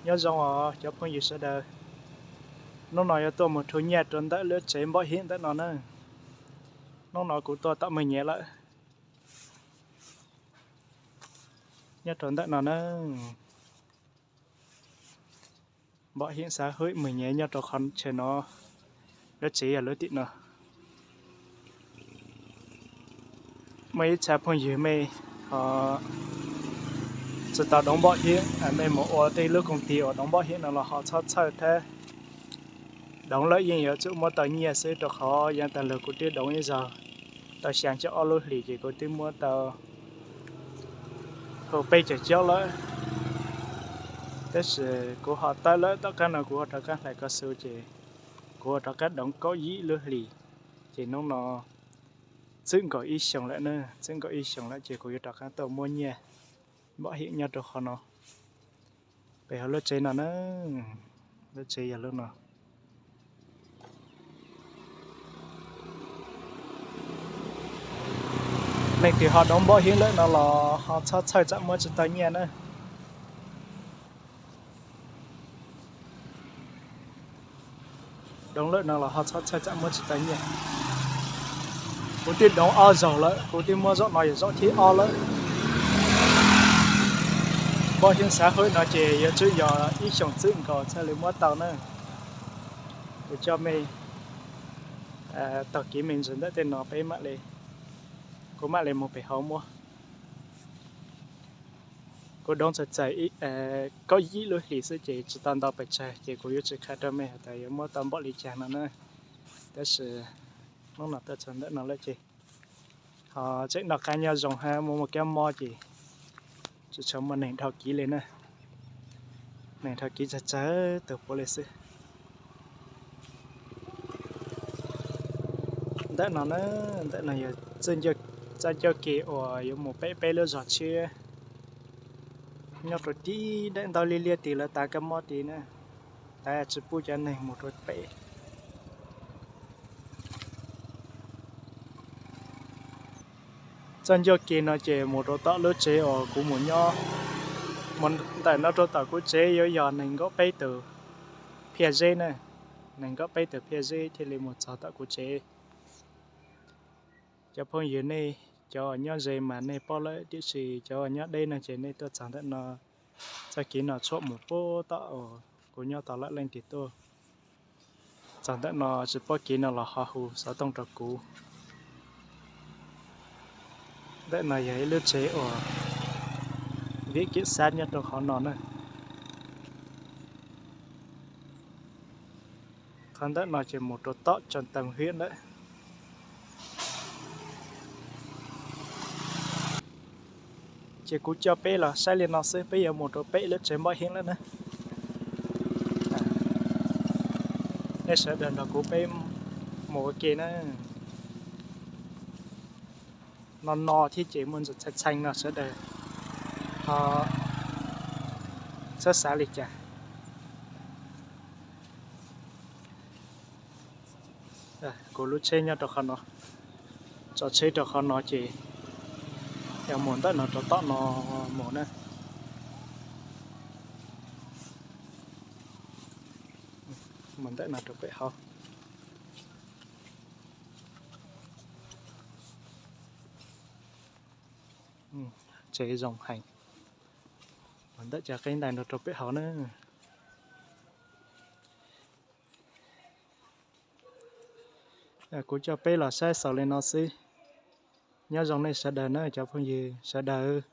Nyob zoo os cov phooj ywg sawv daws. Hnub no yuav tuaj mus rhu nyiaj rau ntawm lub tsev npauj hiab ntawm no na. Hnub no kuv tuaj tom me nyuam lawm. Nyob rau ntawm no na. Npauj hiab xav hwb me nyuam nyob rau qhov chaw no. Lub tsev yog lub tim no. Muaj ib txha phooj ywg mej ho tsis tau doov npauj hiab, mej mus ua tej lub koom tis uas doov npauj hiab no los ho txhob txhawj thiab. Doov lawm yeej yuav tsum muab tau nyiaj xwb rau qhov yav tag los kuv twb doov ib zaug, tau xya caum ob lub hlis ces kuv twb muab tau peb caug caub lawm. Tab sis kuv ho tawm lawm tom qab no kuv ua rov qab hlais ko xu ces kuv ua rov qab doov kaum yim lub hlis. Ces hnub no txwb nkaus ib xyoos lawm na, txwb nkaus ib xyoos lawm ces kuv yuav rov qab tuaj muab nyiaj npauj hiab nyob rau qhov no. Pem hauv lub tsev no na, lub tsev yog lub no. Leej twg ho doov npauj hiab lawm no los ho txhob txhawj tsam muab tsis tau nyiaj na. Doov lawm no los ho txhob txhawj tsam muab tsis tau nyiaj. Kuv twb doov ob zaug lawm, kuv twb muab zaum no yog zaum thib ob lawm. Npauj hiab xav hwb no ces yuav tsum yog ib xyoos txwb nkaus thiaj li muab tau na. Kuv coj mej taug kev me ntsis ntawm tej no peb mam li, kuv mam li mus pem hauv muab. Kuv doov txawm txawm kaum yim lub hlis xwb ces tsis tau ntau pes tsawg ces kuv yuav tsis qhia rau mej has tas yuav muab tau npaum li cas no na. Tab sis hnub no tuaj txog ntawm no lawm ces ho tseem noj qab nyob zoo hab muaj muaj kab mob ces tsis tshua muaj neeg dhau kev li na. Neeg dhau kev tsawg tsawg tug puav li xwb. Ntawm no na, ntawm no yog txoj ncauj ke uas yuav mus pem peb lub zos tshiab. Nyob rau tib daim ntaub liab liab tid lawv tav kab mob tid na, tav tsis pub cov neeg mus rau pem. Txoj ncauj ke no ces mus rau tom lub tsev uas kuv mus nyob. Mus ntawm no rau tom kuv tsev yuav yog nees nkaum peb tug phiaj zeb na, nees nkaum peb tug phiaj zeb thiaj li mus txog tom kuv tsev. Cov phooj ywg nej cov nyob ze mas nej paub lawm, tiam sis cov nyob deb no ces nej tuaj txog ntawm no, txoj kev no tshuam mus puag tom kuv nyob tau lawm leej twg tuaj. Txog ntawm no tsis paub kev no los ho hu xov tooj rau kuv. Ntawm no yog ib lub tsev uas viam kiam xab nyob rau qhov no na. Qhov ntawm no ces mus rau tom Tsoos Taws Hiab ntawm. Ces kuv coj peb los saib li no xwb, peb yuav mus rau pem lub tsev npauj hiab lawm na. Nej sawv daws nrog kuv peb mus ua ke na. No no thiab ces muaj ntsis txheej txheej no sawv daws ho txhob xav li cas. Kuv lub tsheb nyob rau qhov no, tso tsheb rau qhov no ces yog mus ntawm no rau tom no mus na. Mus ntawm no rau pem hauv. Tsev zoo heev. Mus ntawm cov qeb ntais no rau pem hauv na. Kuv coj peb los saib xaus li no xwb. Nyob zoo nej sawv daws na cov phooj ywg sawv daws.